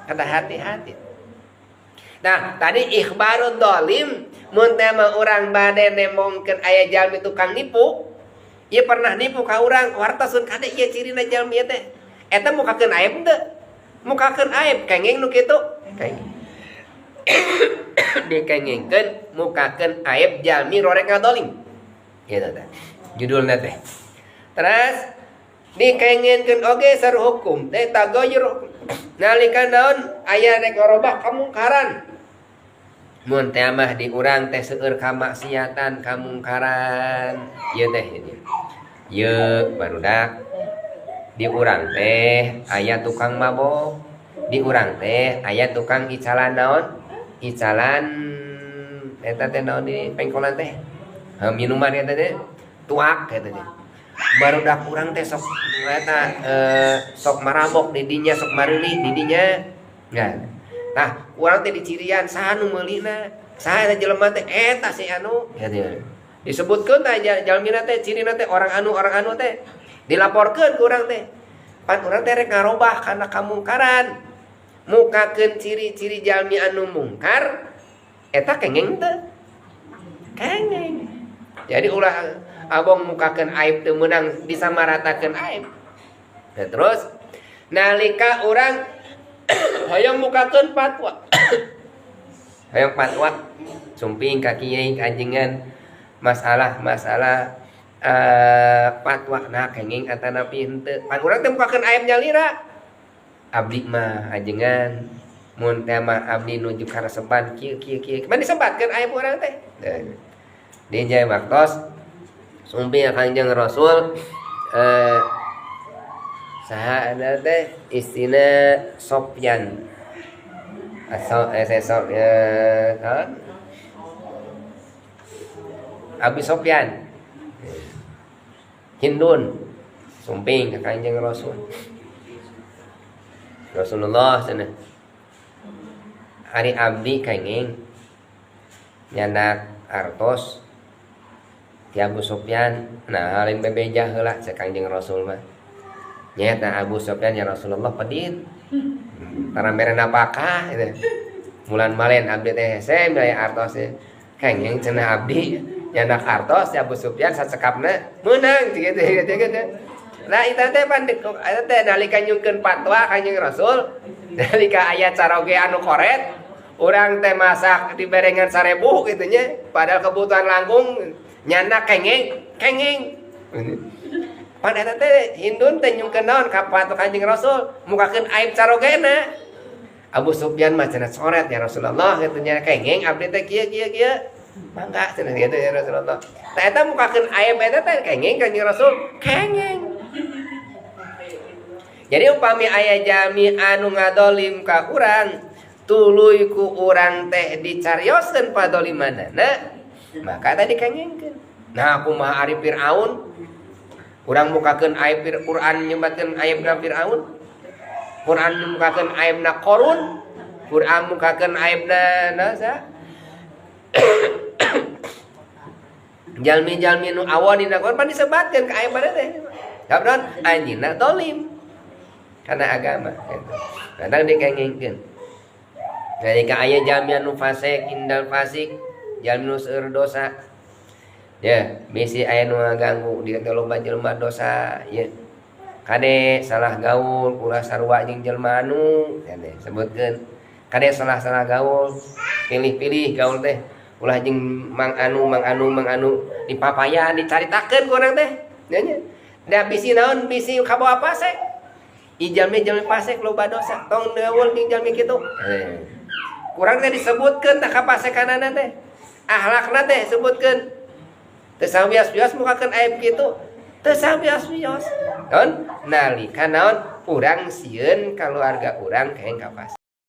Kata hati-hati. Nah, tadi ikhbarud dolim mun teh mah urang bade nembongkeun aya jalmi tukang nipu, ieu pernah nipu ka urang, wartoseun kade ieu cirina jalmi ieu teh. Eta mukakeun aib teu? Mukakeun aib kenging nu kitu? Kenging. Dikengingkeun mukakeun aib jalmi rorek ngadolim. Gitu teh. Judulna teh. Terus dikengingkeun oge saru hukum teh tagoyur nalika naon aya rek ngarobah kamungkaran. Mun teh mah di urang teh seueur kamaksiatan kamungkaran ieu teh ieu barudak di urang teh aya tukang mabok, di urang teh aya tukang icalan naon icalan eta teh naon di pengkolan teh minuman eta teh tuak eta teh. Barudak urang teh sok eta sok marabok di dinya, sok mareuli di dinya. Nah, urang teh dicirian saha nu meulina, saha eta jelema teh eta si anu gitu. Disebutkeun teh jalmina teh cirina teh orang anu teh dilaporkeun ku urang teh. Pan urang teh rek ngarobah kana kamungkaran. Mukakeun ciri-ciri jalmi anu mungkar eta kengeng teh. Kengeng. Jadi ulah abong mukakeun aib teu meunang disamaratakeun aib. Nah, terus nalika urang hayang mukakeun fatwa. Hayang fatwa sumping ka kiai ajengan masalah-masalah fatwa nah kenging atanapi henteu. Pan urang teh mukakeun aib nyalira. Abdi mah ajengan mun teh mah abdi nuju karesepan kieu kieu kieu. Man disebatkeun aib urang teh. Di jaya waktos sumping Kanjeng Rasul saha ada teh istina Sofyan asal Sofyan kan Abi Sofyan Hindun sumping ka Kanjeng Rasul. Rasulullah cenah ari abdi kenging nyandak artos ti Abu Sufyan. Nah lain bebeja heula cek Kanjeng Rasul mah. Nyata Abu Sufyan ya Rasulullah pedit. Tara mere napakah gitu. Mulan malen abdi teh hese milih artos kenging cenah abdi nyandak artos ti Abu Sufyan sacekapna meunang gitu gitu gitu. Nah eta teh pan eta teh nalika nyungkeun fatwa Kanjeng Rasul nalika aya caroge anu koret urang teh masak diberengan 1000 gitu nya padahal kebutuhan langkung nyana kenging kenging. Pan eta teh Hindun teh nyungkeun naon ka fatwa Kanjeng Rasul mukakeun aib carogena. Abu Sufyan mah cenah coret ya Rasulullah kitu nya kenging abdi teh kieu kieu kieu mangga cenah kitu ya Rasulullah. Tah eta mukakeun aib eta teh kenging Kanjeng Rasul kenging. Jadi upami aya jalmi anu ngadolim ka urang tuluy ku urang teh dicarioskeun padolimanana maka tadi kengingkeun. Nah kumaha ari Firaun urang mukakeun aib Quran nyebatkeun aibna Firaun, Quran mukakeun aibna Qarun, Quran mukakeun aibna nasa jalmi-jalmi nu awon dina Quran pan disebatkeun ka aibna teh. Sabab anjeunna dolim kana agama gitu. Kadang dikengingkeun. Nalika aya jalmi anu fasik indal fasik jalmi nu seueur dosa. Ya, bisi aya nu ngaganggu di loba jelema dosa ya. Kade salah gaul ulah sarua jeung jelema anu kade sebutkeun. Kade salah-salah gaul, pilih-pilih gaul teh ulah jeung mang anu mang anu mang anu dipapayan dicaritakeun ku urang teh. Nya nya. Da bisi naon bisi kabawa fasik. Jalmi jalmi fasik loba dosa tong gaul jeung jalmi kitu. Kurang teh disebutkeun tah kafasekanana teh. Akhlakna teh sebutkeun. Teu sawios-wios mukakeun aib kitu. Teu sawios-wios. Naon nalika naon urang sieun kaluarga urang kenging ka fasik.